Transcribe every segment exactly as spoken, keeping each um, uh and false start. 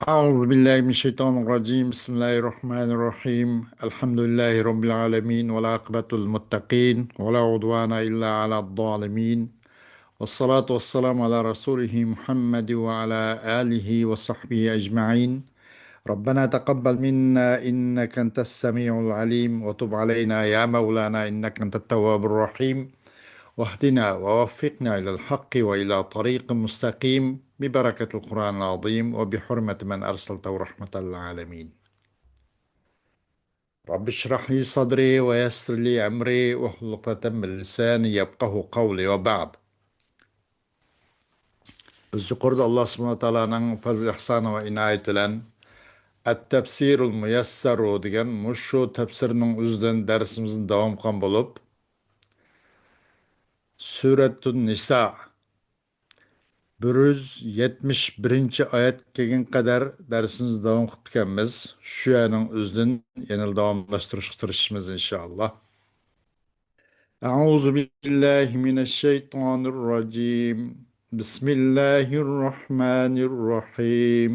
أعوذ بالله من الشيطان الرجيم. بسم الله الرحمن الرحيم. الحمد لله رب العالمين، والعاقبة للمتقين، ولا عدوان إلا على الظالمين، والصلاة والسلام على رسوله محمد وعلى آله وصحبه أجمعين. ربنا تقبل منا إنك أنت السميع العليم، وتب علينا يا مولانا إنك أنت التواب الرحيم، واهدنا ووفقنا إلى الحق وإلى طريق مستقيم، ببركة القرآن العظيم وبحرمة من أرسلته رحمة للعالمين. رب اشرح لي صدري ويسر لي أمري واحلل عقدة من لساني يفقهوا قولي، وبعد. بىز يۇقىرىدا ئاللا سۇبھانەھۇ ۋە تائالانىڭ پەزلى ئىھسانى ۋە ئىنايىتى بىلەن ئەت-تەپسىرۇل مۇيەسسەرۇ دېگەن مۇشۇ تەپسىرنىڭ ئۆزىدىن دەرسىمىزنى داۋام قىلغان بولۇپ، سۈرەتۇن نىسا بىر يۈز يەتمىش بىرىنچى ئايەتكە كەلگەن قەدەر دەرسىمىزنى داۋام قىلىپتىكەنمىز. شۇ يەرنىڭ ئۆزىدىن يەنە داۋاملاشتۇرۇشقا تىرىشىمىز، ئىنشائاللا. أعوذ بالله من الشيطان الرجيم. بسم الله الرحمن الرحيم.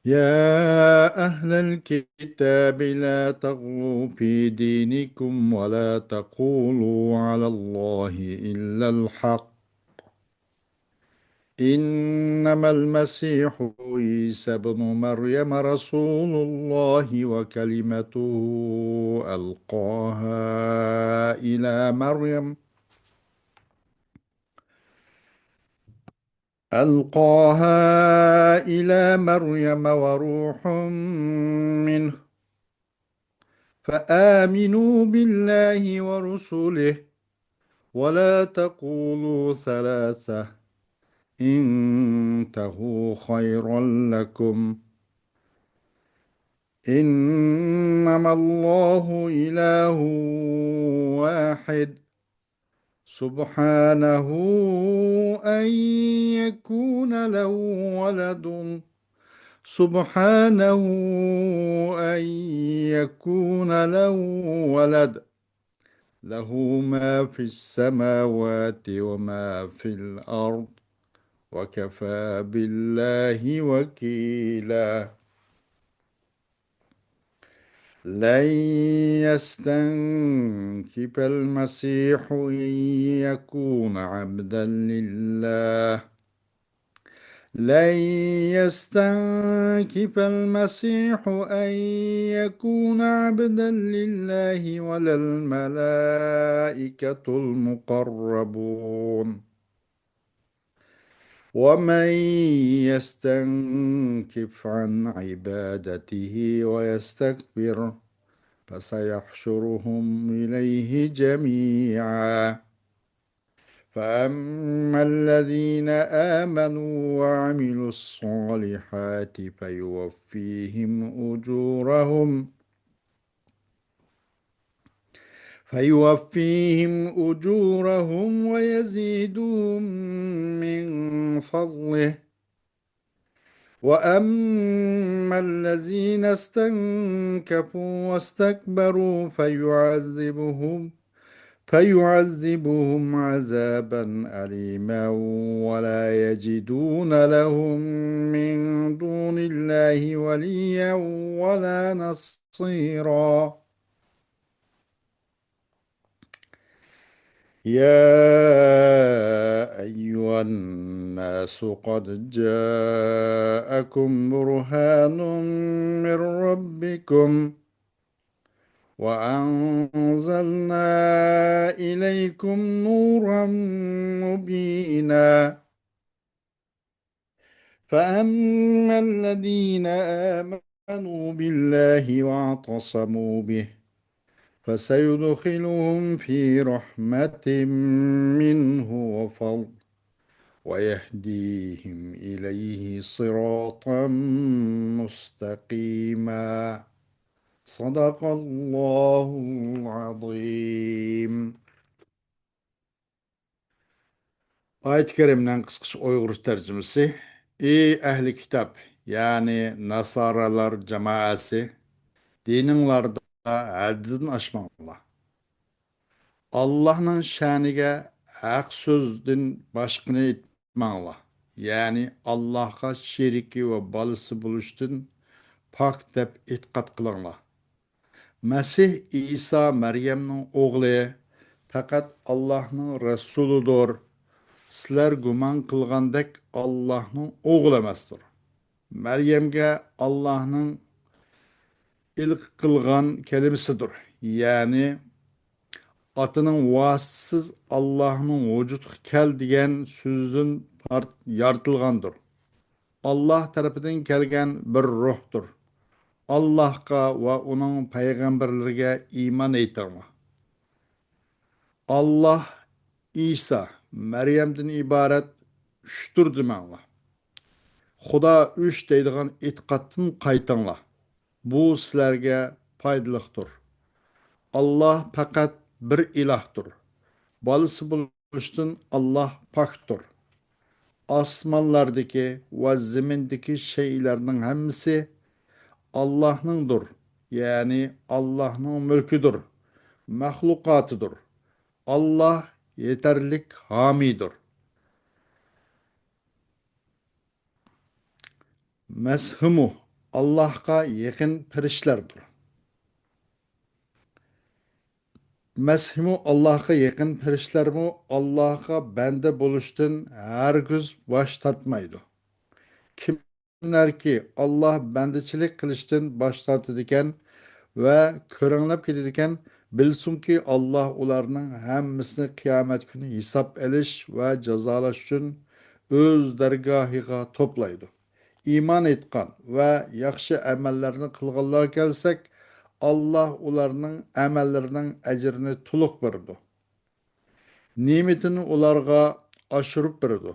يا أهل الكتاب لا تغلوا في دينكم ولا تقولوا على الله إلا الحق. إنما المسيح عيسى ابن مريم رسول الله وكلمته ألقاها إلى مريم ألقاها إلى مريم وروح منه فآمنوا بالله ورسله ولا تقولوا ثلاثة انتهوا خيرا لكم إنما الله إله واحد سبحانه أن يكون له ولد سبحانه أن يكون له ولد له ما في السماوات وما في الأرض وكفى بالله وكيلا. لن يستنكف المسيح أن يكون عبدا لله لن يستنكف المسيح أن يكون عبدا لله ولا الملائكة المقربون ومن يستنكف عن عبادته ويستكبر فسيحشرهم إليه جميعا. فأما الذين آمنوا وعملوا الصالحات فيوفيهم أجورهم فيوفيهم أجورهم ويزيدهم من فضله وأما الذين استنكفوا واستكبروا فيعذبهم فيعذبهم عذابا أليما ولا يجدون لهم من دون الله وليا ولا نصيرا. يا أيها الناس قد جاءكم برهان من ربكم وأنزلنا إليكم نورا مبينا. فأما الذين آمنوا بالله واعتصموا به فسيدخلهم في رحمة منه وفضل ويهديهم إليه صراطا مستقيما. صدق الله العظيم. ئايەت كەرىمىنىڭ قىسقىچە ئۇيغۇرچە تەرجىمىسى: ئى ئەھلى كىتاب، يەنى ناسارالار جامائەسى، دىنىڭلاردا ھەددىدىن ئاشماڭلار. ئاللاھنىڭ شەنىگە ھەق سۆزدىن باشقىنى ئېيتماڭلار. يەنى ئاللاھقا شېرىكى ۋە بالىسى بولۇشتىن پاك دەپ ئېتىقاد قىلىڭلار. مەسىھ ئىسا مەريەمنىڭ ئوغلى، پەقەت ئاللاھنىڭ رەسۇلىدۇر. سىلەر گۇمان قىلغاندەك ئاللاھنىڭ ئوغلى ئەمەستۇر. مەريەمگە ئاللاھنىڭ ئىلقا قىلغان كەلىمىسىدۇر. يەنى ئاتىنىڭ ۋاسىتىسىز ئاللاھنىڭ ۋۇجۇدقا كەل دېگەن سۆزىدىن پارت-، يارىتىلغاندۇر. ئاللاھ تەرىپىدىن كەلگەن بىر روھتۇر. ئاللاھقا ۋە ئۇنىڭ پەيغەمبەرلىرىگە ئىمان ئېيتىڭلار. ئاللاھ، ئىسا، مەريەمدىن ئىبارەت ئۈچتۇر دېمەڭلار. خۇدا ئۈچ دەيدىغان ئېتىقادتىن قايتىڭلار. بۇ سىلەرگە پايدىلىقتۇر. ئاللاھ پەقەت بىر ئىلاھتۇر. بالىسى بولۇشتىن ئاللاھ پاكتۇر. ئاسمانلاردىكى ۋە زېمىندىكى شەيئىلەرنىڭ ھەممىسى ئاللاھنىڭدۇر، يەنى ئاللاھنىڭ مۈلكىدۇر، مەخلۇقاتىدۇر. ئاللاھ يېتەرلىك ھامىيدۇر. مەسىھمۇ ئاللاھقا يېقىن پەرىشتىلەردۇر. مەسىھمۇ ئاللاھقا يېقىن پەرىشتىلەرمۇ ئاللاھقا بەندە بولۇشتىن ھەرگىز باش تارتمايدۇ. كىملەركى ئاللاھ بەندىچىلىك قىلىشتىن باش تارتىدىكەن ۋە كۆرەڭلەپ كېتىدىكەن، بىلسۇنكى، ئاللاھ ئۇلارنىڭ ھەممىسىنى قىيامەت كۈنى ھېساب ئېلىش ۋە جازالاش ئۈچۈن ئۆز دەرگاھىغا توپلايدۇ. ئىمان ئېيتقان ۋە ياخشى ئەمەللەرنى قىلغانلارغا كەلسەك، ئاللاھ ئۇلارنىڭ ئەمەللىرىنىڭ ئەجرىنى تولۇق بېرىدۇ. نېمىتىنى ئۇلارغا ئاشۇرۇپ بېرىدۇ.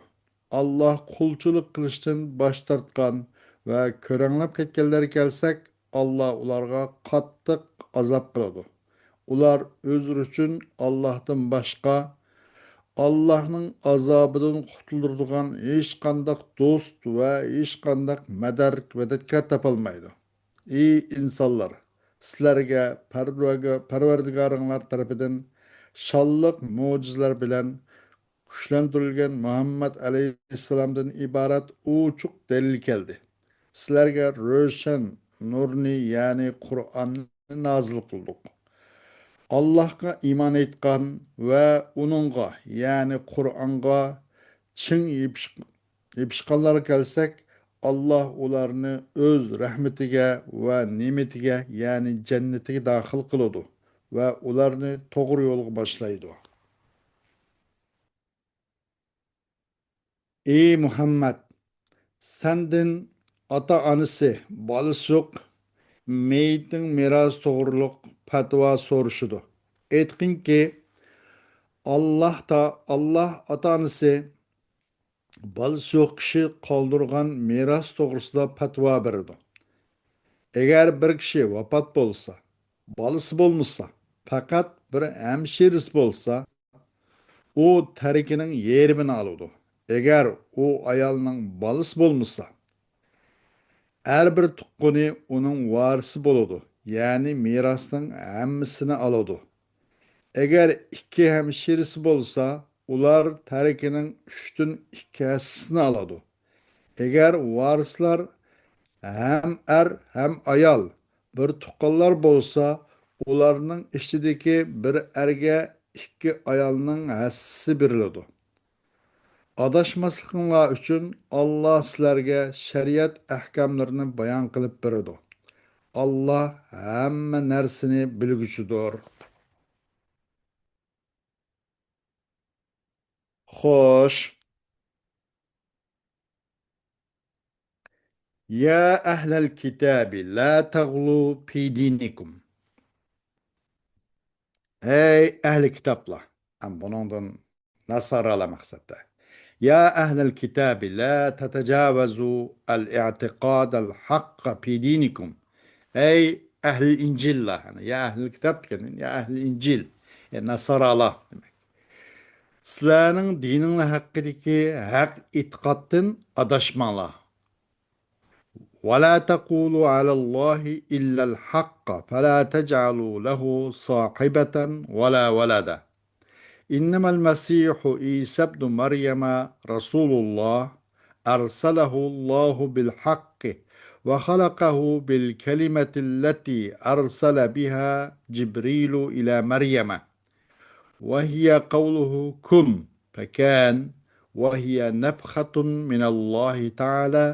ئاللاھ قۇلچىلىق قىلىشتىن باش تارتقان ۋە كۆرەڭلەپ كەتكەنلەرگە كەلسەك، ئاللاھ ئۇلارغا قاتتىق ئازاب قىلىدۇ. ئۇلار ئۆزلىرى ئۈچۈن ئاللاھتىن باشقا، ئاللاھنىڭ ئازابىدىن قۇتۇلدۇرىدىغان ھېچقانداق دوست ۋە ھېچقانداق مەدەر، مەدەتكار تاپالمايدۇ. ئى ئىنسانلار! سىلەرگە پەرۋەرگە-، پەرۋەردىگارىڭلار تەرىپىدىن شانلىق مۆجىزىلەر بىلەن كۈچلەندۈرۈلگەن مۇھەممەد ئەلەيھىسسالامدىن ئىبارەت ئوچۇق دەلىل كەلدى. سىلەرگە روشەن نۇرنى، يەنى قۇرئاننى نازىل قىلدۇق. ئاللاھقا ئىمان ئېيتقان ۋە ئۇنىڭغا، يەنى قۇرئانغا چىڭ يېپىش-، يېپىشقانلارغا كەلسەك، ئاللاھ ئۇلارنى ئۆز رەھمىتىگە ۋە نېمىتىگە، يەنى جەننىتىگە داخىل قىلىدۇ ۋە ئۇلارنى توغرا يولغا باشلايدۇ. ئى مۇھەممەد! سەندىن ئاتا-ئانىسى، بالىسى يوق مېيىتنىڭ مىراسى توغرۇلۇق پەتىۋا سورىشىدۇ. ئېيتقىنكى، ئاللاھ تا-، ئاللاھ ئاتا-ئانىسى، بالىسى يوق كىشى قالدۇرغان مىراس توغرىسىدا پەتىۋا بېرىدۇ. ئەگەر بىر كىشى ۋاپات بولسا، بالىسى بولمىسا، پەقەت بىر ھەمشىرىسى بولسا، ئۇ تەركىنىڭ يېرىمىنى ئالىدۇ. ئەگەر ئۇ ئايالنىڭ بالىسى بولمىسا، ھەر بىر تۇغقىنى ئۇنىڭ ۋارىسى بولىدۇ، يەنى مىراسنىڭ ھەممىسىنى ئالىدۇ. ئەگەر ئىككى ھەمشىرىسى بولسا، ئۇلار تەركىنىڭ ئۈچتىن ئىككى ھەسسىسىنى ئالىدۇ. ئەگەر ۋارىسلار ھەم ئەر، ھەم ئايال، بىر تۇغقانلار بولسا، ئۇلارنىڭ ئىچىدىكى بىر ئەرگە ئىككى ئايالنىڭ ھەسسىسى بېرىلىدۇ. ئاداشماسلىقىڭلار ئۈچۈن ئاللاھ سىلەرگە شەرىئەت ئەھكاملىرىنى بايان قىلىپ بېرىدۇ. ئاللاھ ھەممە نەرسىنى بىلگۈچىدۇر. خوش. يا أهل الكتاب لا تغلوا في دينكم. ئەي ئەھلى كىتابلار، ھەم بۇنىڭدىن ناسارالار مەقسەتتە. يا أهل الكتاب لا تتجاوزوا الاعتقاد الحق في دينكم. ئەي ئەھلى ئىنجىللار، يا ئەھلى كىتاب دېگەن، يا ئەھلى ئىنجىل، يا ناسارالار دېمەك. سىلەرنىڭ دىنىڭلار ھەققىدىكى ھەق ئېتىقادتىن ئاداشماڭلار. ولا تقولوا على الله إلا الحق فلا تجعلوا له صاحبة ولا ولدا. إنما المسيح عيسى ابن مريم رسول الله أرسله الله بالحق وخلقه بالكلمة التي أرسل بها جبريل إلى مريم، وهي قوله كن فكان، وهي نفخة من الله تعالى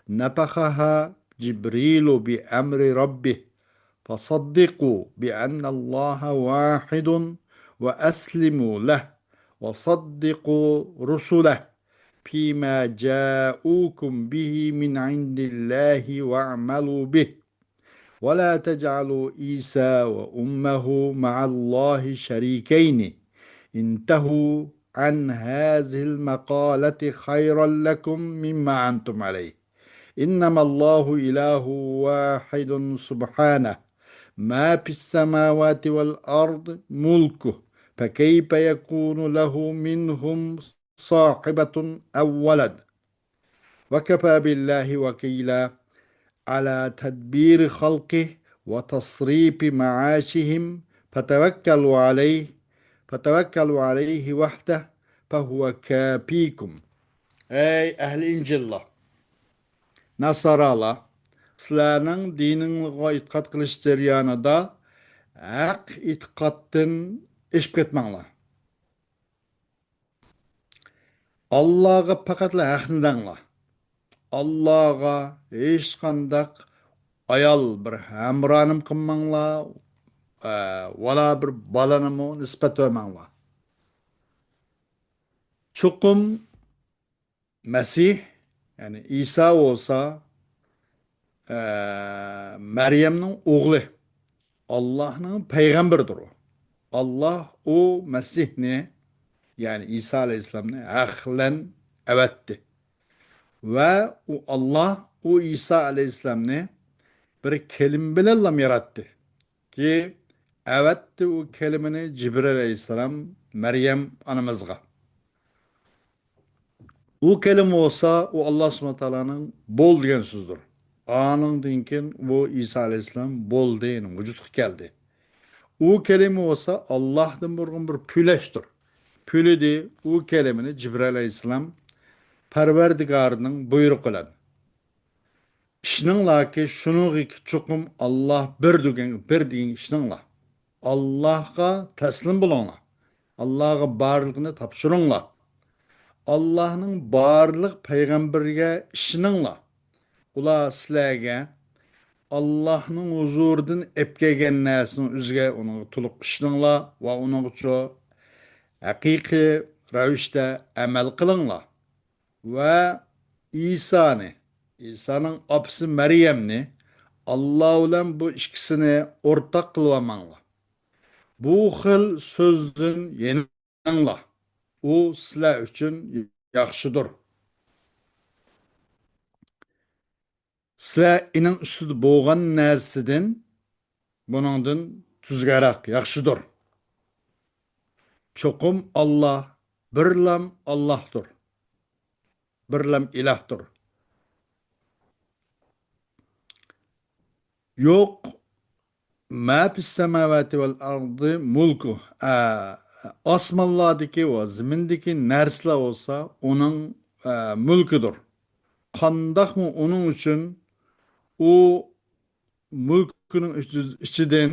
نفخها جبريل بأمر ربه، فصدقوا بأن الله واحد وأسلموا له وصدقوا رسله فيما جاءوكم به من عند الله واعملوا به ولا تجعلوا عيسى وأمه مع الله شريكين انتهوا عن هذه المقالة خيرا لكم مما أنتم عليه إنما الله إله واحد سبحانه ما في السماوات والأرض ملكه فكيف يكون له منهم صاحبة أو ولد وكفى بالله وكيلا على تدبير خلقه وتصريف معاشهم فتوكلوا عليه فتوكلوا عليه وحده فهو كافيكم. ئەي ئەھلى ئىنجىللار، ناسارالار، سىلەرنىڭ دىنىڭلارغا ئېتىقاد قىلىش جەريانىدا ھەق ئېتىقادتىن ئېشىپ كەتمەڭلار. ئاللاغا پەقەتلا ھەقنى دەڭلار. ئاللاغا ھېچقانداق ئايال بىر ھەمراھنىمۇ قىلماڭلار، ئە، ۋالا بىر بالىنىمۇ نىسبەت بەرمەڭلار. چوقۇم مەسىھ، يەنى ئىسا بولسا، ئە، مەريەمنىڭ ئوغلى، ئاللاھنىڭ پەيغەمبىرىدۇر ئۇ. ئاللاھ ئۇ مەسىھنى، يەنى ئىسا ئەلەيھىسسالامنى ھەق بىلەن ئەۋەتتى. ۋە ئۇ ئاللاھ ئۇ ئىسا ئەلەيھىسسالامنى بىر كەلىمە بىلەنلا ياراتتى. كى ئەۋەتتى ئۇ كەلىمىنى جىبرىل ئەلەيھىسسالام مەريەم ئانىمىزغا. ئۇ كەلىمە بولسا، ئۇ ئاللاھ سۇبھانەھۇ ۋە تائالانىڭ بول دېگەن سۆزىدۇر. ئانىڭدىن كېيىن بۇ ئىسا ئەلەيھىسسالام بولدى، يەنى ۋۇجۇدقا كەلدى. ئۇ كەلىمە بولسا ئاللاھتىن بولغان بىر پۈلەشتۇر. پۈلىدى ئۇ كەلىمىنى جىبرىل ئەلەيھىسسالام پەرۋەردىگارىنىڭ بۇيرۇقى بىلەن. ئىشىنىڭلاركى، شۇنىڭغىكى چوقۇم ئاللاھ بىر دېگەن، بىر دېگەن ئىشىنىڭلار. ئاللاھقا تەسلىم بولۇڭلار. ئاللاھقا بارلىقنى تاپشۇرۇڭلار. ئاللاھنىڭ بارلىق پەيغەمبىرىگە ئىشىنىڭلار. ئۇلار سىلەرگە ئاللاھنىڭ ھۇزۇرىدىن ئېلىپ كەلگەن نەرسىنىڭ ئۆزىگە، ئۇنىڭغا تولۇق ئىشىنىڭلار ۋە ئۇنىڭغىچە ھەقىقىي رەۋىشتە ئەمەل قىلىڭلار. ۋە ئىسانى، ئىسانىڭ ئاپىسى مەريەمنى، ئاللا بىلەن بۇ ئىككىسىنى ئورتاق قىلىۋالماڭلار. بۇ خىل سۆزدىن يېنىڭلار. ئۇ سىلەر ئۈچۈن ياخشىدۇر. سىلەر ئېنىڭ ئۈستىدە بولغان نەرسىدىن بۇنىڭدىن تۈزگەرەك، ياخشىدۇر. چوقۇم ئاللا بىرلام ئاللاھتۇر. بىرلام ئىلاھتۇر. يوق، ما فى السماوات والأرض ملكه. ئە، ئاسمانلاردىكى ۋە زېمىندىكى نەرسىلەر بولسا ئۇنىڭ، ئە، مۈلكىدۇر. قانداقمۇ ئۇنىڭ ئۈچۈن ئۇ مۈلكىنىڭ ئىچ-، ئىچىدىن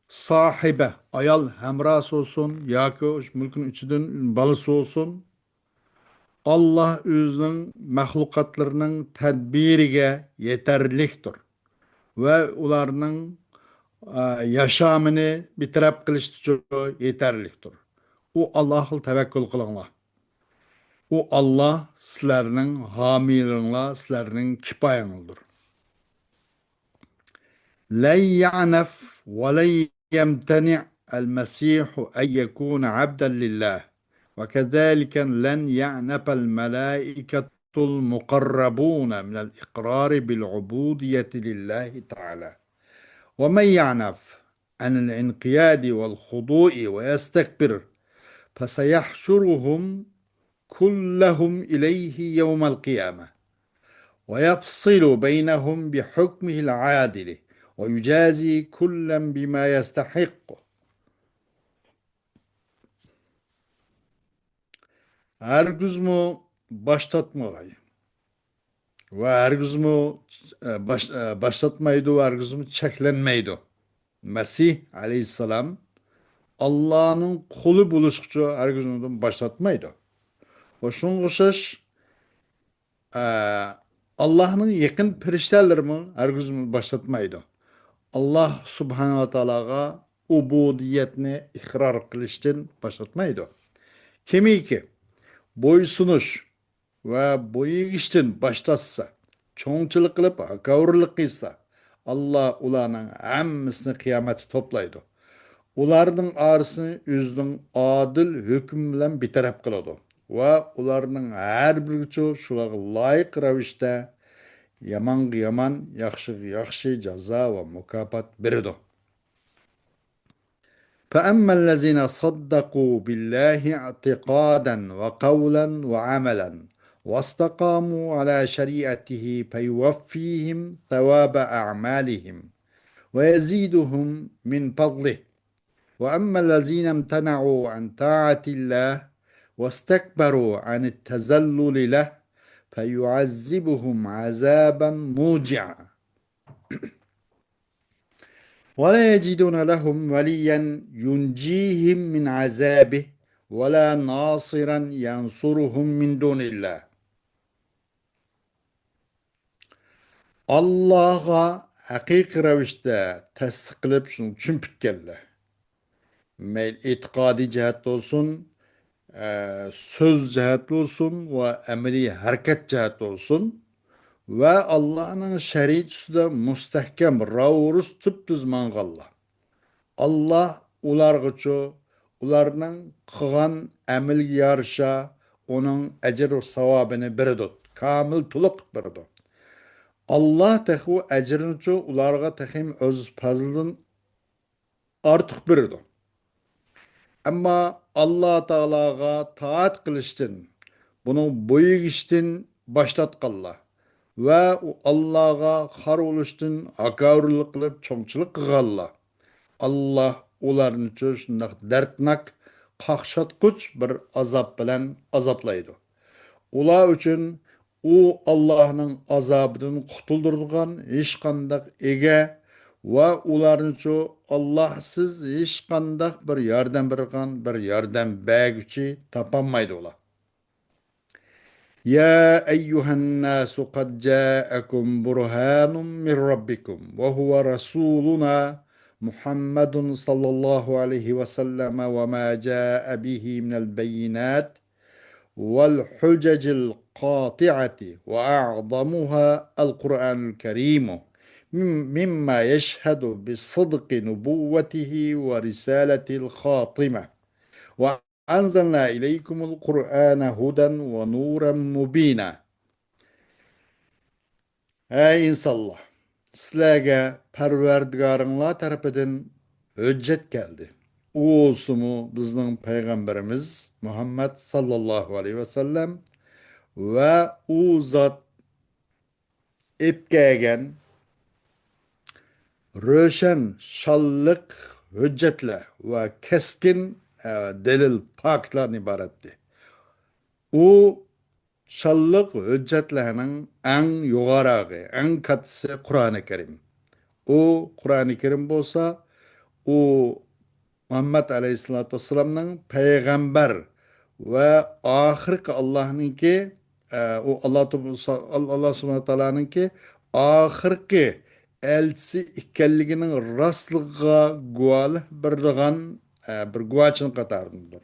ساھىبە، ئايال ھەمراھسى بولسۇن ياكى ئۇ مۈلكىنىڭ ئىچىدىن بالىسى بولسۇن، ئاللا ئۆزىنىڭ مەخلۇقاتلىرىنىڭ تەدبىرىگە يېتەرلىكتۇر ۋە ئۇلارنىڭ، ئا، ياشامىنى بىتەرەپ قىلىشىچۇ يېتەرلىكتۇر. ئۇ ئاللاغا تەۋەككۈل قىلىڭلار. ئۇ ئاللا سىلەرنىڭ ھامىيلىرىڭلار، سىلەرنىڭ كىپايەڭلىدۇر. لن يعنف ولن يمتنع المسيح أن يكون عبدا لله، وكذلك لن يعنف الملائكة المقربون من الإقرار بالعبودية لله تعالى. ومن يعنف عن الانقياد والخضوع ويستكبر فسيحشرهم كلهم إليه يوم القيامة ويفصل بينهم بحكمه العادل ويجازي كلا بما يستحق. ھەرگىزمۇ باش تارتمىغاي. ۋە ھەرگىزمۇ، ئە، باش-، ئە، باشلاتمايدۇ ۋە ھەرگىزمۇ چەكلەنمەيدۇ. مەسىھ ئەلەيھىسسالام ئاللانىڭ قۇلى بولۇشقىچە ھەرگىز ئۇنىڭدىن باشلاتمايدۇ. ۋە شۇنىڭغا ئوخشاش، ئە، ئاللانىڭ يېقىن پىرىشتەلىرىمۇ ھەرگىز ئۇنى باشلاتمايدۇ. ئاللا سۇبھانەھۇ ۋە تائالاغا ئۇبۇدىيەتنى ئىقرار قىلىشتىن باشلاتمايدۇ. كىمكى بويسۇنۇش ۋە بويىگىشتىن باش تارتسا، چوڭچىلىق قىلىپ ھاكاۋۇرلۇق قىلسا، ئاللا ئۇلارنىڭ ھەممىسىنى قىيامەتتە توپلايدۇ. ئۇلارنىڭ ئارىسىنى ئۆزىنىڭ ئادىل ھۆكمى بىلەن بىتەرەپ قىلىدۇ ۋە ئۇلارنىڭ ھەر بىرىگىچۇ شۇلارغا لايىق رەۋىشتە يامانغا يامان، ياخشىغا ياخشى جازا ۋە مۇكاپات بېرىدۇ. فأما الذين صدقوا بالله اعتقادا وقولا وعملا واستقاموا على شريعته فيوفيهم ثواب أعمالهم ويزيدهم من فضله. وأما الذين امتنعوا عن طاعة الله واستكبروا عن التذلل له فيعذبهم عذابا موجعا. ولا يجدون لهم وليا ينجيهم من عذابه ولا ناصرا ينصرهم من دون الله. ئاللاغا ھەقىقىي رەۋىشتە تەسلىق قىلىپ، شۇنى چۈشىنىپ پۈتكەنلەر. مەيلى ئېتىقادىي جەھەتتە بولسۇن، ئە، سۆز جەھەتتە بولسۇن ۋە ئەمەلىي ھەرىكەت جەھەتتە بولسۇن ۋە ئاللانىڭ شەرىئىتى ئۈستىدە مۇستەھكەم، راۋۇرۇس، تۈپتۈز ماڭغانلار. ئاللا ئۇلارغىچۇ، ئۇلارنىڭ قىلغان ئەمىلىگە يارىشا ئۇنىڭ ئەجىر ۋە ساۋابىنى بېرىدۇ، كامىل، تولۇق بېرىدۇ. ئاللا تېخى ئۇ ئەجىرنىچۇ ئۇلارغا تېخىمۇ ئۆز پەزلىدىن ئارتۇق بېرىدۇ. ئەمما ئاللا تائالاغا تائەت قىلىشتىن، بۇنىڭ بويىگىشتىن باش تارتقانلار ۋە ئۇ ئاللاغا خار بولۇشتىن ھاكاۋۇرلۇق قىلىپ چوڭچىلىق قىلغانلار، ئاللا ئۇلارنىچۇ شۇنداق دەردناك، قاقشاتقۇچ بىر ئازاب بىلەن ئازابلايدۇ. ئۇلار ئۈچۈن ئۇ ئاللاھنىڭ ئازابىدىن قۇتۇلدۇرىدىغان ھېچقانداق ئىگە ۋە ئۇلارنىچۇ ئاللاھسىز ھېچقانداق بىر ياردەم بېرىدىغان بىر ياردەم بەرگۈچى تاپالمايدۇ ئۇلار. يا أيها الناس قد جاءكم برهان من ربكم وهو رسولنا محمد صلى الله عليه وسلم وما جاء به من البينات والحجج القاطعة وأعظمها القرآن الكريم مم-، مما يشهد بصدق نبوته ورسالته الخاتمة. وأنزلنا إليكم القرآن هدى ونورا مبينا. ئەي ئىنسانلار، سىلەرگە پەرۋەردىگارىڭلار تەرىپىدىن ھۆججەت كەلدى. ئۇ بولسىمۇ بىزنىڭ پەيغەمبىرىمىز مۇھەممەد ساللاللاھۇ ئەلەيھى ۋەسەللەم ۋە ئۇ زات ئېلىپ كەلگەن روشەن شاللىق ھۆججەتلەر ۋە كەسكىن، ئە، دەلىل پاكىتلاردىن ئىبارەتتى. ئۇ شاللىق ھۆججەتلەرنىڭ ئەڭ يۇقىرىقى، ئەڭ كاتتىسى قۇرئانى كەرىم. ئۇ قۇرئانى كەرىم بولسا، ئۇ مۇھەممەد ئەلەيھىسسالاتۇ ۋەسسالامنىڭ پەيغەمبەر ۋە ئاخىرقى ئاللاھنىڭكى، ئە، ئۇ ئاللا تۇ-، ئاللا سۇبھانەھۇ تائالانىڭكى ئاخىرقى ئەلچىسى ئىكەنلىكىنىڭ راستلىقىغا گۇۋاھلىق بېرىدىغان، ئە، بىر گۇۋاھچىنىڭ قاتارىدىندۇر.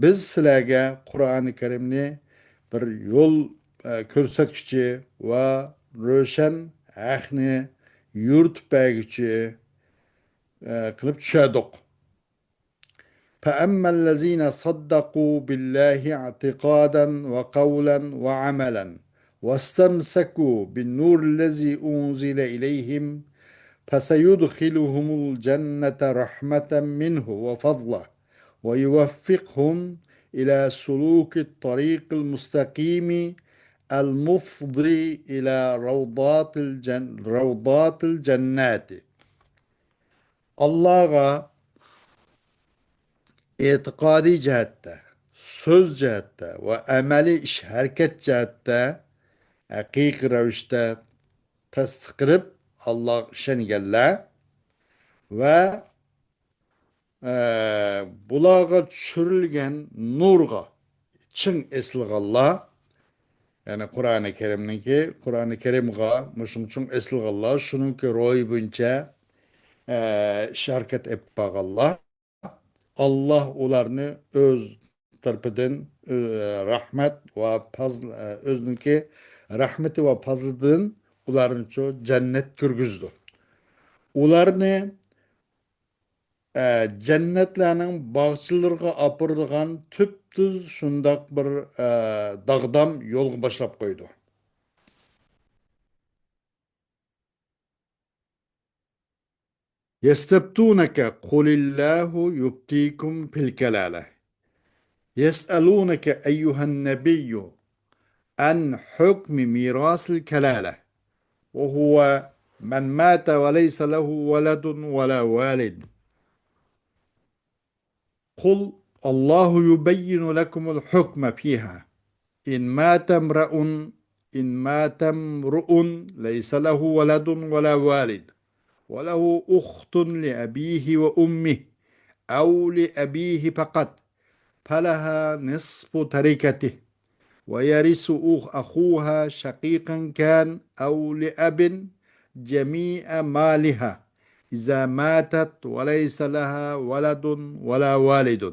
بىز سىلەرگە قۇرئانى كەرىمنى بىر يول، ئە، كۆرسەتكۈچى ۋە روشەن ھەقنى يورۇتۇپ بەرگۈچى، ئە، قىلىپ چۈشەردۇق. فأما الذين صدقوا بالله اعتقادا وقولا وعملا واستمسكوا بالنور الذي أنزل إليهم فسيدخلهم الجنة رحمة منه وفضلا ويوفقهم إلى سلوك الطريق المستقيم المفضي إلى روضات الجن-، روضات الجنات. ئاللاغا ئېتىقادىي جەھەتتە، سۆز جەھەتتە ۋە ئەمەلىي ئىش ھەرىكەت جەھەتتە ھەقىقىي رەۋىشتە تەستىق قىلىپ، ئاللاغا ئىشەنگەنلەر ۋە، ئە، بۇلارغا چۈشۈرۈلگەن نۇرغا چىڭ ئېسىلغانلار، يەنى قۇرئانى كەرىمنىڭكى، قۇرئانى كەرىمغا مۇشۇڭ چىڭ ئېسىلغانلار، شۇنىڭكى روھى بويىچە، ئە، ئىش ھەرىكەت ئېلىپ بارغانلار، ئاللا ئۇلارنى ئۆز تەرىپىدىن، ئۆ-، رەھمەت ۋە پەزل-، ئۆزىنىڭكى رەھمىتى ۋە پەزلىدىن ئۇلارنىچۇ جەننەت كىرگۈزىدۇ. ئۇلارنى، ئە، جەننەتلەرنىڭ باغچىلىرىغا ئاپىرىدىغان تۈپتۈز شۇنداق بىر، ئە، داغدام يولغا باشلاپ قويىدۇ. يستفتونك قل الله يفتيكم في الكلالة. يسألونك أيها النبي عن حكم ميراث الكلالة، وهو من مات وليس له ولد ولا والد. قل الله يبين لكم الحكم فيها. إن مات امرؤ، إن مات امرؤ ليس له ولد ولا والد، وله أخت لأبيه وأمه، أو لأبيه فقط، فلها نصف تركته، ويرث أخ-، أخوها شقيقا كان أو لأب جميع مالها إذا ماتت وليس لها ولد ولا والد.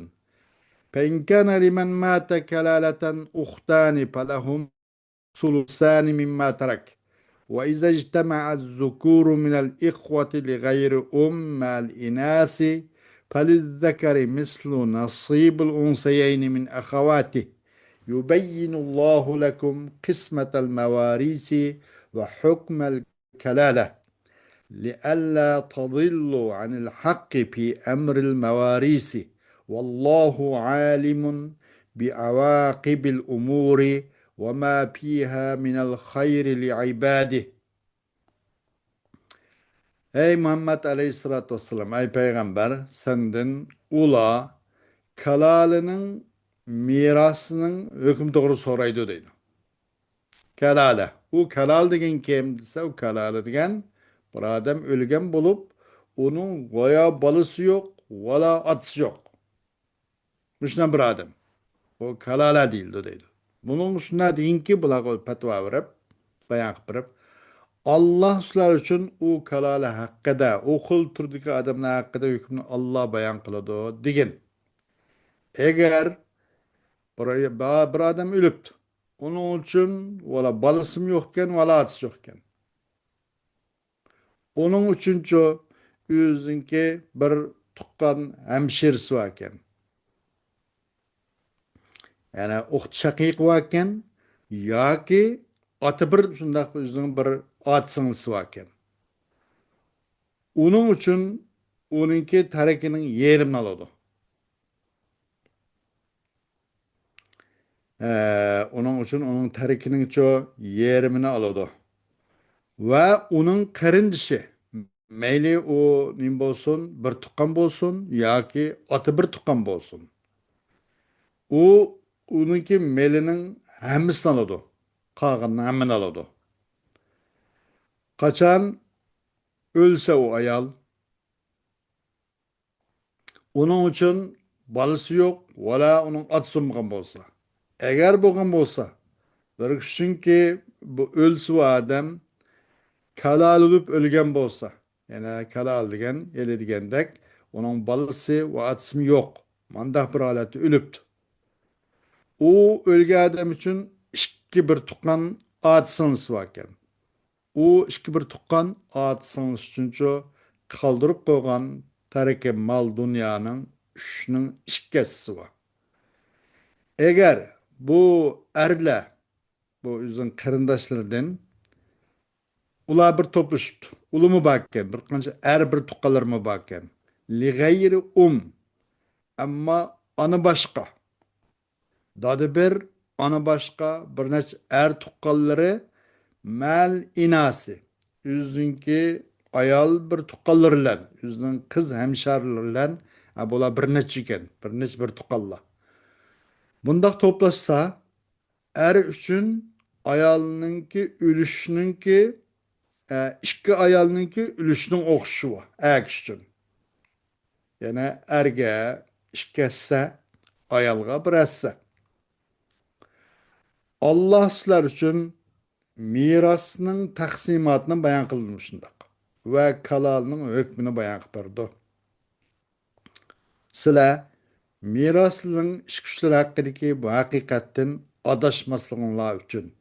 فإن كان لمن مات كلالة أختان فلهم ثلثان مما ترك، وإذا اجتمع الذكور من الإخوة لغير أم مع الإناث فللذكر مثل نصيب الأنثيين من أخواته، يبين الله لكم قسمة المواريث وحكم الكلالة، لئلا تضلوا عن الحق في أمر المواريث، والله عالم بعواقب الأمور وما فيها من الخير لعباده. ئەي مۇھەممەد ئەلەيھىسسالاتۇ ۋەسسالام، ئەي پەيغەمبەر، سەندىن ئۇلار كالالىنىڭ مىراسىنىڭ ھۆكمى توغرا سورايدۇ دەيدۇ. كالالە. ئۇ كالالە دېگەن كىم دېسە، ئۇ كالالە دېگەن بىر ئادەم ئۆلگەن بولۇپ، ئۇنىڭ ۋايا بالىسى يوق، ۋالا ئاتىسى يوق. مۇشۇنداق بىر ئادەم. ئۇ كالالە دېيىلىدۇ دەيدۇ. بۇنىڭ شۇنداق دېگىنكى، بۇلارغا پەتىۋا بېرىپ، بايان قىلىپ بېرىپ، ئاللا سىلەر ئۈچۈن ئۇ كالالە ھەققىدە، ئۇ خىل تۈردىكى ئادەملەر ھەققىدە ھۆكۈمنى ئاللا بايان قىلىدۇ دېگىن. ئەگەر بىر، بىر ئادەم ئۆلۈپتۇ. ئۇنىڭ ئۈچۈن ۋالا بالىسىمۇ يوقكەن، ۋالا ئاتىسى يوقكەن. ئۇنىڭ ئۈچۈنچۇ ئۆزىنىڭكى بىر تۇغقان ھەمشىرىسى باركەن. يەنى ئۇخت شەقىقى باركەن ياكى ئاتا بىر شۇنداق ئۆزىنىڭ بىر ئاتا سىڭلىسى باركەن. ئۇنىڭ ئۈچۈن ئۇنىڭكى تەرىكىنىڭ يېرىمىنى ئالىدۇ. ئە، ئۇنىڭ ئۈچۈن ئۇنىڭ تەرىكىنىڭچۇ يېرىمىنى ئالىدۇ. ۋە ئۇنىڭ قېرىندىشى، مەيلى ئۇ نېمە بولسۇن، بىر تۇغقان بولسۇن ياكى ئاتا بىر تۇغقان بولسۇن، ئۇ ئۇنىڭكى مېلىنىڭ ھەممىسىنى ئالىدۇ. قالغىنىنىڭ ھەممىنى ئالىدۇ. قاچان ئۆلسە ئۇ ئايال، ئۇنىڭ ئۈچۈن بالىسى يوق، ۋالا ئۇنىڭ ئاتىسى بولمىغان بولسا. ئەگەر بولغان بولسا، بىر كىشىنىڭكى بۇ ئۆلسە بۇ ئادەم، كالالە بولۇپ ئۆلگەن بولسا، يەنى كالالە دېگەن، ھېلى دېگەندەك، ئۇنىڭ بالىسى ۋە ئاتىسىمۇ يوق. مانداق بىر ھالەتتە ئۆلۈپتۇ. ئۇ ئۆلگەن ئادەم ئۈچۈن ئىككى بىر تۇغقان ئاتا سىڭلىسى باركەن. ئۇ ئىككى بىر تۇغقان ئاتا سىڭلىسى ئۈچۈنچۇ قالدۇرۇپ قويغان تەرىكە مال دۇنيانىڭ ئۈچنىڭ ئىككى ھەسسىسى بار. ئەگەر بۇ ئەرلەر، بۇ ئۆزىنىڭ قېرىنداشلىرىدىن، ئۇلار بىر توپلىشىپتۇ. ئۇلىمۇ باركەن، بىر قانچە ئەر بىر تۇغقانلىرىمۇ باركەن. لىغەيرى ئۇم، ئەمما ئانا باشقا. دادا بىر، ئانا باشقا بىر نەچچە ئەر تۇغقانلىرى مەل ئىناسى، ئۆزىنىڭكى ئايال بىر تۇغقانلىرى بىلەن، ئۆزىنىڭ قىز ھەمشەرىلىرى بىلەن، ھە، بۇلار بىر نەچچە ئىكەن، بىر نەچچە بىر تۇغقانلار. بۇنداق توپلاشسا، ئەر ئۈچۈن ئايالنىڭكى ئۈلۈشىنىڭكى، ئە، ئىككى ئايالنىڭكى ئۈلۈشىنىڭ ئوخشىشى بار، ئەر كىشى ئۈچۈن. يەنى ئەرگە ئىككى ھەسسە، ئايالغا بىر ھەسسە. ئاللا سىلەر ئۈچۈن مىراسنىڭ تەقسىماتىنى بايان قىلدى مۇشۇنداق، ۋە كالالىنىڭ ھۆكمىنى بايان قىلىپ بەردى. سىلەر مىراسلىنىڭ ئىچ كۈچلىرى ھەققىدىكى بۇ ھەقىقەتتىن ئاداشماسلىقىڭلار ئۈچۈن.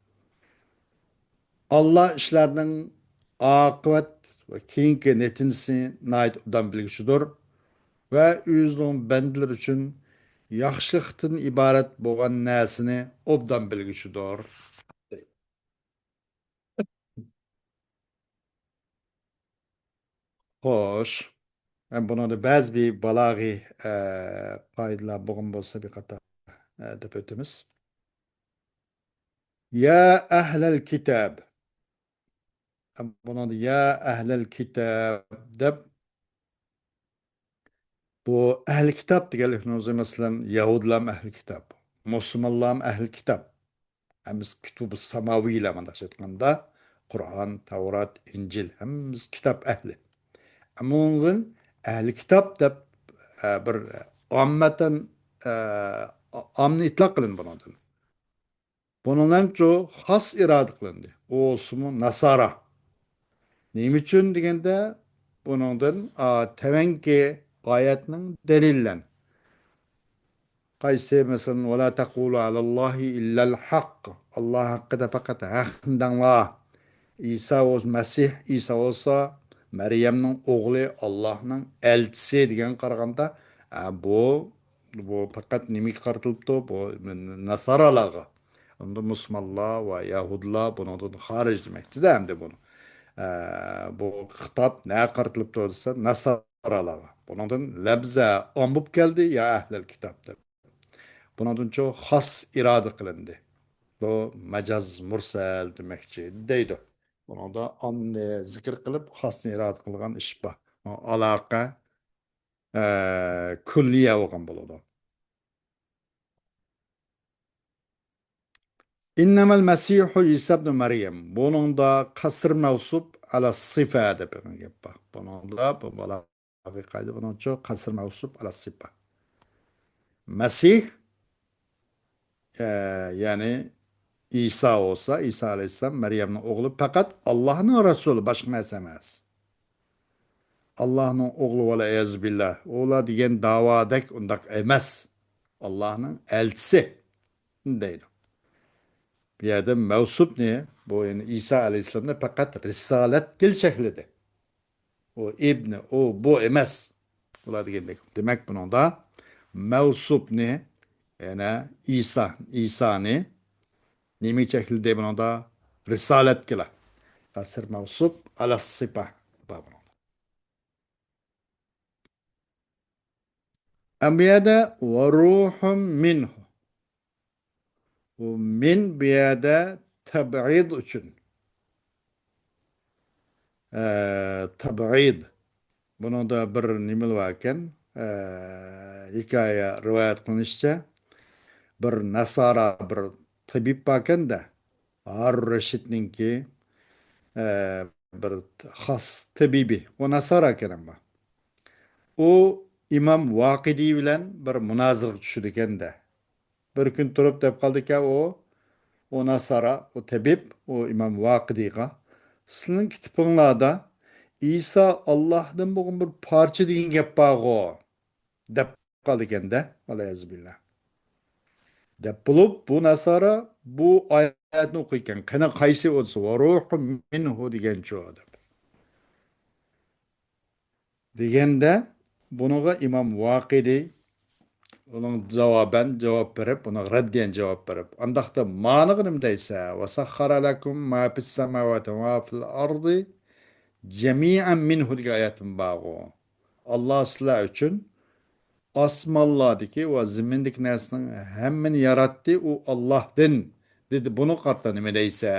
ئاللا ئىشلارنىڭ ئاقىۋەت ۋە كېيىنكى نەتىجىسىنى ناھايىتى ئوبدان بىلگۈچىدۇر ۋە ئۆزىنىڭ بەندىلىرى ئۈچۈن ياخشىلىقتىن ئىبارەت بولغان نەرسىنى ئوبدان بىلگۈچىدۇر. خوش. ھەم بۇنىڭدا بەزى بىر بالاغىي، ئە، قائىدىلەر بولغان بولسا بىر قاتار، ئە، دەپ ئۆتىمىز. يا ئەھلەل كىتاب. ھەم بۇنىڭدا يا ئەھلەل كىتاب دەپ، بۇ ئەھلى كىتاب دېگەنلىك نۇزۇ، مەسىلەن، يەھۇدىيلارمۇ ئەھلى كىتاب، مۇسۇلمانلارمۇ ئەھلى كىتاب. ھەممىسى كۇتۇبۇ ساماۋىيلار، مۇنداقچە ئېيتقاندا، قۇرئان، تەۋرات، ئىنجىل، ھەممىسى كىتاب ئەھلى. ئەمما ئۇنىڭدىن ئەھلى كىتاب دەپ، ئە، بىر ئاممەتەن، ئە، ئاممىنى ئىتلاق قىلىندى بۇنىڭدىن. بۇنىڭدىنچۇ خاس ئىرادە قىلىندى. ئۇ بولسىمۇ ناسارا. نېمە ئۈچۈن دېگەندە، بۇنىڭدىن، ئا، تەۋەنكى ئايەتنىڭ دەلىلى بىلەن. قايسى، مەسىلەن، «ۋەلا تەقۇلۇ ئەلەللاھى ئىللەل ھەق.» ئاللا ھەققىدە پەقەت ھەقنى دەڭلار. ئىسا بولسا مەسىھ، ئىسا بولسا مەريەمنىڭ ئوغلى، ئاللانىڭ ئەلچىسى دېگەنگە قارىغاندا، ئە، بۇ، بۇ پەقەت نېمىگە قارىتىلىپتۇ؟ بۇ ناسارالارغا. ئۇندا مۇسۇلمانلار ۋە يەھۇدىيلار بۇنىڭدىن خارىج دېمەكچىدە ئەمدى بۇنى. ئە، بۇ خىتاب نەگە قارىتىلىپتۇ دېسە، ناسارالارغا. بۇنىڭدىن لەپزە ئام بولۇپ كەلدى، يا ئەھلەل كىتاب دەپ. بۇنىڭدىنچۇ خاس ئىرادە قىلىندى. بۇ مەجاز مۇرسەل دېمەكچى دەيدۇ. بۇنىڭدا ئامنى زىكىر قىلىپ، خاسنى ئىرادە قىلغان ئىش بار. ئالاقە، ئە، كۈللىيە بولغان بولىدۇ. «ئىننەمەل مەسىھۇ ئىسا ئىبنۇ مەريەم.» بۇنىڭدا قەسر مەۋسۇپ ئەلە سىفە دەپ بىر گەپ بار. بۇنىڭدا بۇ بالا قايدا بۇنىڭچۇ قەسر مەۋسۇپ ئەلە سىفە. مەسىھ، ئە، يەنى ئىسا بولسا، ئىسا ئەلەيھىسسالام مەريەمنىڭ ئوغلى، پەقەت ئاللانىڭ رەسۇلى، باشقا نەرسە ئەمەس. ئاللانىڭ ئوغلى، ۋەلئىيازۇ بىللا، ئۇلار دېگەن داۋادەك ئۇنداق ئەمەس. ئاللانىڭ ئەلچىسى دەيدۇ. بۇ يەردە مەۋسۇپنى، بۇ يەنى ئىسا ئەلەيھىسسالامنى پەقەت رىسالەتكە شەكلىدى. ئۇ ئىبنى، ئۇ، بۇ ئەمەس. ئۇلار دېگەندەك. دېمەك، بۇنىڭدا مەۋسۇپنى، يەنى ئىسا، ئىسانى نېمە شەكلىدە بۇنىڭدا؟ رىسالەتكىلا. قەسر مەۋسۇپ ئەلە سىپە بار بۇنىڭدا. ئەمما بۇ يەردە «ۋە روھۇم مىنھۇ». بۇ «مىن» بۇ يەردە تەبئىد ئۈچۈن. ئە، تەبئىد. بۇنىڭدا بىر نېمە بار ئىكەن؟ ئە، ھېكايە، رىۋايەت قىلىنىشىچە، بىر ناسارا بىر تېبىب بار ئىكەن-دە، ھارۇن رەشىدنىڭكى، ئە، بىر خاس تېبىبى. ئۇ ناسارا ئىكەن ئەمما. ئۇ ئىمام ۋاقىدىي بىلەن بىر مۇنازىرىگە چۈشىدىكەن-دە. بىر كۈن تۇرۇپ دەپ قالدىكەن ئۇ، ئۇ ناسارا، ئۇ تېبىپ، ئۇ ئىمام ۋاقىدىيغا، «سىلىنىڭ كىتابىڭلاردا ئىسا ئاللاھتىن بولغان بىر پارچە دېگەن گەپ بارغۇ؟» دەپ قالىدىكەن-دە، ۋەلئىيازۇ بىللا. دەپ بولۇپ، بۇ ناسارا بۇ ئايەتنى ئوقۇيدىكەن. قېنى قايسى ئۇ دېسە، «ۋە روھۇم مىنھۇ» دېگەنچۇ دەپ. دېگەندە، بۇنىڭغا ئىمام ۋاقىدى ئۇنىڭ جاۋابەن جاۋاب بېرىپ، ئۇنىڭغا رەددىيەن جاۋاب بېرىپ، ئانداقتا مانىغا نېمە دەيسە؟ «ۋە سەخخەرە لەكۇم ما فىس سەماۋاتى ۋە ما فىل ئەردى جەمىئەن مىنھۇ» دېگەن ئايەتمۇ بارغۇ. ئاللا سىلەر ئۈچۈن ئاسمانلاردىكى ۋە زېمىندىكى نەرسىنىڭ ھەممىنى ياراتتى، ئۇ ئاللاھتىن، دېدى. بۇنىڭغا قارىتا نېمە دەيسە؟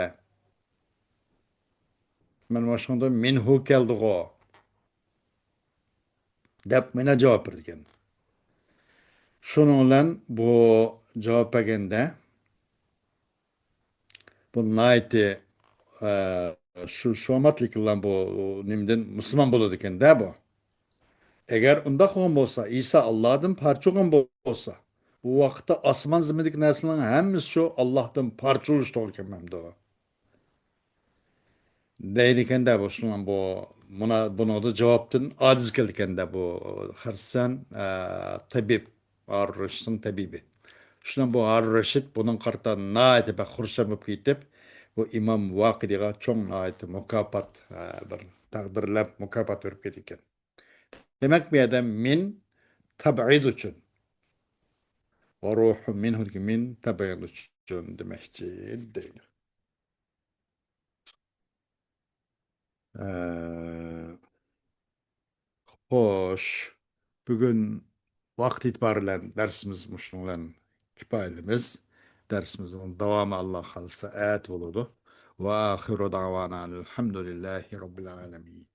مەن مۇشۇنىڭدا مىنھۇ كەلدىغۇ دەپ مانا جاۋاب بېرىدىكەن. شۇنىڭ بىلەن بۇ جاۋاب بەرگەندە، بۇ ناھايىتى، ئە، شۇ، شۇ ئاماتلىق بىلەن بۇ نېمىدىن مۇسۇلمان بولىدىكەن-دە بۇ. ئەگەر ئۇنداق بولغان بولسا، ئىسا ئاللادىن پارچە بولغان بولسا، ئۇ ۋاقىتتا ئاسمان زېمىندىكى نەرسىلەرنىڭ ھەممىسى شۇ ئاللاھتىن پارچە بولۇش توغرا كەلمەمدۇ؟ دەيدىكەن-دە بۇ، شۇنىڭ بۇ، مۇنا-، بۇنىڭدا جاۋابتىن ئاجىز كېلىدىكەن-دە بۇ خەرسەن، ئە، تەبىب، ھارۇن رەشىدنىڭ تەبىبى. شۇنىڭ بۇ ھارۇن رەشىد بۇنىڭغا قارىتا ناھايىتى بەك خۇرسەن بولۇپ كېتىپ، بۇ ئىمام ۋاقىدىغا چوڭ ناھايىتى مۇكاپات، ئە، بىر تەقدىرلەپ مۇكاپات بېرىپ كېتىدىكەن. دېمەك، بۇ يەردە مىن تەبئىد ئۈچۈن، ۋە روھۇ مىنھۇدىكى مىن تەبئىد ئۈچۈن دېمەكچى دەيدۇ. ئە، خوش، بۈگۈن ۋاقىت ئېتىبارى بىلەن دەرسىمىز مۇشۇنىڭ بىلەن كۇپايىلىمىز. دەرسىمىزنىڭ داۋامى، ئاللا خالىسا، ئەتە بولىدۇ. ۋە ئاخىرۇ دەۋانا ئەلھەمدۇلىللاھى رەببىل ئالەمىن.